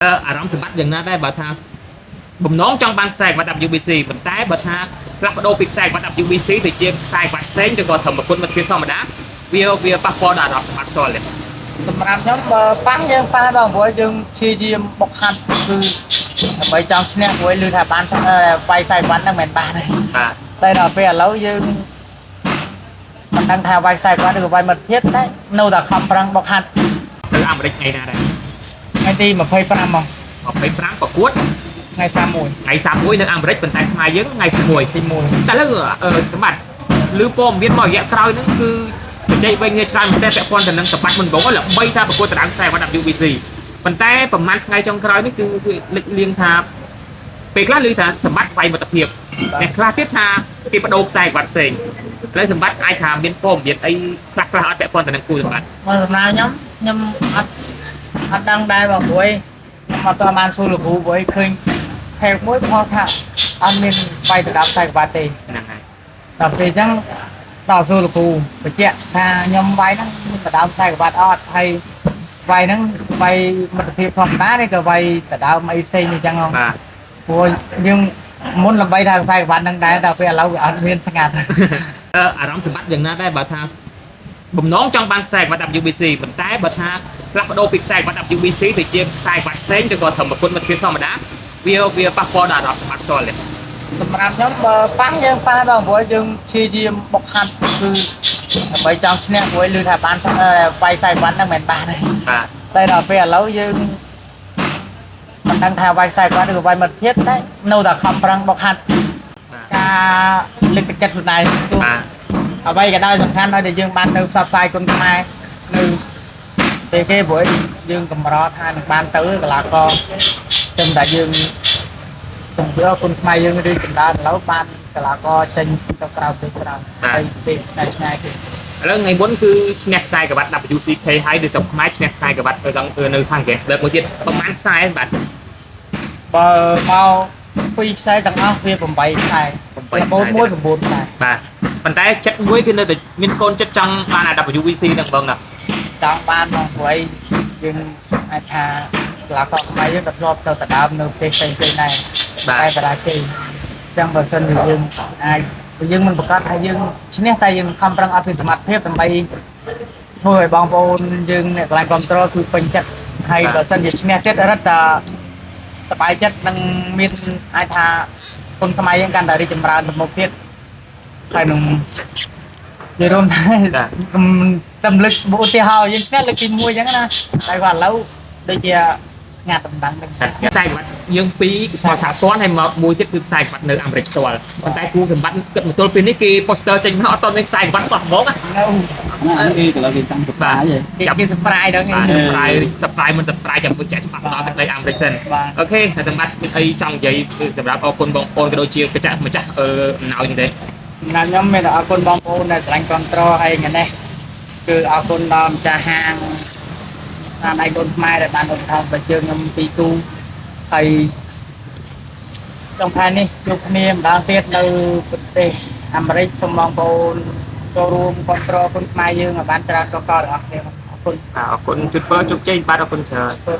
អារម្មណ៍សម្បត្តិយ៉ាងណាដែរបើថាបំណងចង់បានខ្សែក្រវ៉ាត់ WBC ប៉ុន្តែបើថាផ្លាស់ប្ដូរពីខ្សែក្រវ៉ាត់ WBC ទៅជាខ្សែក្រវ៉ាត់ផ្សេងឬក៏ត្រឹមប្រគុណមិត្តភាពធម្មតាវាប៉ះពាល់ដល់អារម្មណ៍សម្បត្តិផ្ទាល់ទេ សម្រាប់ខ្ញុំបើប៉ះយើងប៉ះបងព្រោះយើងព្យាយាមបុកហាត់គឺដើម្បីចង់ឈ្នះព្រោះឮថាបានវាយខ្សែវ៉ាត់ហ្នឹងមិនមែនបានទេ បាទ តែដល់ពេលឥឡូវយើងមិនដឹងថាវាយខ្សែវ៉ាត់ឬក៏វាយមិត្តភាពតែនៅតែខំប្រឹងបុកហាត់ ទៅអាមេរិកថ្ងៃណាដែរ ថ្ងៃទី25មក 25ប្រកួត ថ្ងៃ31 ថ្ងៃ31នៅអាមេរិកប៉ុន្តែខ្មែរយើងថ្ងៃទី1 ទី1 តែលើសម្បត្តិឬព័ត៌មានមករយៈក្រោយហ្នឹងគឺបច្ចេកវិទ្យាច្រើនមែនទែនពាក់ព័ន្ធទៅនឹងសម្បត្តិមុនបងល្បីថាប្រកួតដណ្ដើមខ្សែក្រវ៉ាត់ WBC ប៉ុន្តែប្រហែលថ្ងៃចុងក្រោយនេះគឺគឺលេចលៀងថាពេលខ្លះឮថាសម្បត្តិវាយមិត្តភាពអ្នកខ្លះទៀតថាគេបដូរខ្សែក្រវ៉ាត់ផ្សេងឥឡូវសម្បត្តិអាចថាមានព័ត៌មានអីខ្លះខ្លះអត់ពាក់ព័ន្ធទៅនឹងគូសម្បត្តិ មកសម្រាប់ខ្ញុំខ្ញុំអត់អត់ដឹងដែរបងព្រោះខ្ញុំអត់ទាន់បានសួរលោកគ្រូព្រោះឃើញផេកមួយផងថាអត់មានវាយដណ្ដើមខ្សែក្រវ៉ាត់ទេ ហ្នឹងហើយ ដល់ពេលអញ្ចឹងដល់សួរលោកគ្រូបញ្ជាក់ថាខ្ញុំវាយហ្នឹងមានដណ្ដើមខ្សែក្រវ៉ាត់អត់ហើយវាយហ្នឹងវាយមិត្តភាពធម្មតាឬក៏វាយដណ្ដើមអីផ្សេងអញ្ចឹងហ៎ បាទ ព្រោះយើងមុនល្បីថាខ្សែក្រវ៉ាត់ហ្នឹងដែរដល់ពេលឥឡូវវាអត់មានស្ងាត់ អារម្មណ៍សម្បត្តិយ៉ាងណាដែរបើថាបំណងចង់បានខ្សែក្រវ៉ាត់ WBC ប៉ុន្តែបើថាផ្លាស់ប្ដូរពីខ្សែក្រវ៉ាត់ WBC ទៅជាខ្សែក្រវ៉ាត់ផ្សេងឬក៏ត្រឹមប្រគុណមិត្តភាពធម្មតាវាប៉ះពាល់ដល់អារម្មណ៍សម្បត្តិផ្ទាល់ទេ សម្រាប់ខ្ញុំបើប៉ះយើងប៉ះបងព្រោះយើងព្យាយាមបុកហាត់គឺដើម្បីចង់ឈ្នះព្រោះឮថាបានវាយខ្សែក្រវ៉ាត់ហ្នឹងមិនមែនបានទេ បាទ តែដល់ពេលឥឡូវយើងមិនដឹងថាវាយខ្សែក្រវ៉ាត់ឬក៏វាយមិត្តភាពតែនៅតែខំប្រឹងបុកហាត់ បាទ ការលើកទឹកចិត្តខ្លួនឯងទោះ បាទ អ្វីក៏ដោយសំខាន់ឲ្យតែយើងបានទៅផ្សព្វផ្សាយគុណខ្មែរនៅពេលគេព្រោះយើងកម្រថានឹងបានទៅកីឡាករតែតែយើងជំរឿគុណខ្មែរយើងរីកចម្រើនឥឡូវបានកីឡាករចេញទៅក្រៅប្រទេសច្រើនហើយពេលឆ្ងាយឆ្ងាយគេ ឥឡូវថ្ងៃមុនគឺឈ្នះខ្សែក្រវ៉ាត់ WCK ហើយនៅស្រុកខ្មែរឈ្នះខ្សែក្រវ៉ាត់នៅសងនៅខាង Gasberg មួយទៀតប្រហែលខ្សែបាទ បើមកពីរខ្សែទាំងអស់វា8ខ្សែ 8 បូនមួយ9ខ្សែ បាទប៉ុន្តែចិត្តមួយគឺនៅតែមានកូនចិត្តចង់បានអា WBC ហ្នឹងបងណា ចង់បានមកព្រោះអីយើងអាចថាកីឡាករខ្មែរយើងក៏ធ្លាប់ទៅដណ្ដើមនៅប្រទេសផ្សេងៗដែរ បាទ តែបរាជ័យអញ្ចឹងបើសិនជាយើងអាចព្រោះយើងមិនប្រកាសថាយើងឈ្នះតែយើងខំប្រឹងអត់ពីសមត្ថភាពដើម្បីធ្វើឲ្យបងប្អូនយើងអ្នកឆ្លាញ់គ្រប់ត្រូលគឺពេញចិត្តហើយបើសិនជាឈ្នះទៀតរឹតតែសប្បាយចិត្តនឹងមានអាចថាគុណខ្មែរយើងកាន់តែរីកចម្រើនទៅមុខទៀតហើយនឹងនិយាយរួមថា បាទ តំលឹកឧទាហរណ៍យើងឈ្នះលើកទី1អញ្ចឹងណាតែគាត់ឥឡូវដូចជាស្ងាត់តំណឹងវិញ ខ្សែក្រវ៉ាត់យើងពីរខ្សែសហព័ន្ធហើយមកមួយទៀតគឺខ្សែក្រវ៉ាត់នៅអាមេរិកផ្ទាល់ប៉ុន្តែគូសម្បត្តិគិតមកទល់ពេលនេះគេ poster ចេញមកអត់តមានខ្សែក្រវ៉ាត់សោះហ្មងណា នៅ ណានេះគេឥឡូវគេចង់សប្បាយហ៎ គេគេ surprise ដល់ បាទ នេះ surprise surprise មិន surprise ចាំមួយចាក់ច្បាស់ដល់ទឹកដីអាមេរិកសិន បាទ OK តែសម្បត្តិមានអីចង់និយាយគឺសម្រាប់អរគុណបងប្អូនក៏ដូចជាម្ចាស់ម្ចាស់អឺអំណោយនេះទេ សម្រាប់ខ្ញុំមានតែអរគុណបងប្អូនដែលស្រឡាញ់គ្រប់ត្រហើយថ្ងៃនេះគឺអរគុណដល់ម្ចាស់ហាងតាមដៃកូនខ្មែរដែលបានឧបត្ថម្ភដល់ជើងខ្ញុំពីរគូហើយចុងខែនេះជួបគ្នាម្ដងទៀតនៅប្រទេសអាមេរិកសូមបងប្អូនចូលរួមគ្រប់គ្រងគុណខ្មែរយើងឲ្យបានច្រើនកកកទាំងអស់គ្នាអរគុណ បាទអរគុណជូនពរជោគជ័យបាទអរគុណច្រើន អរគុណ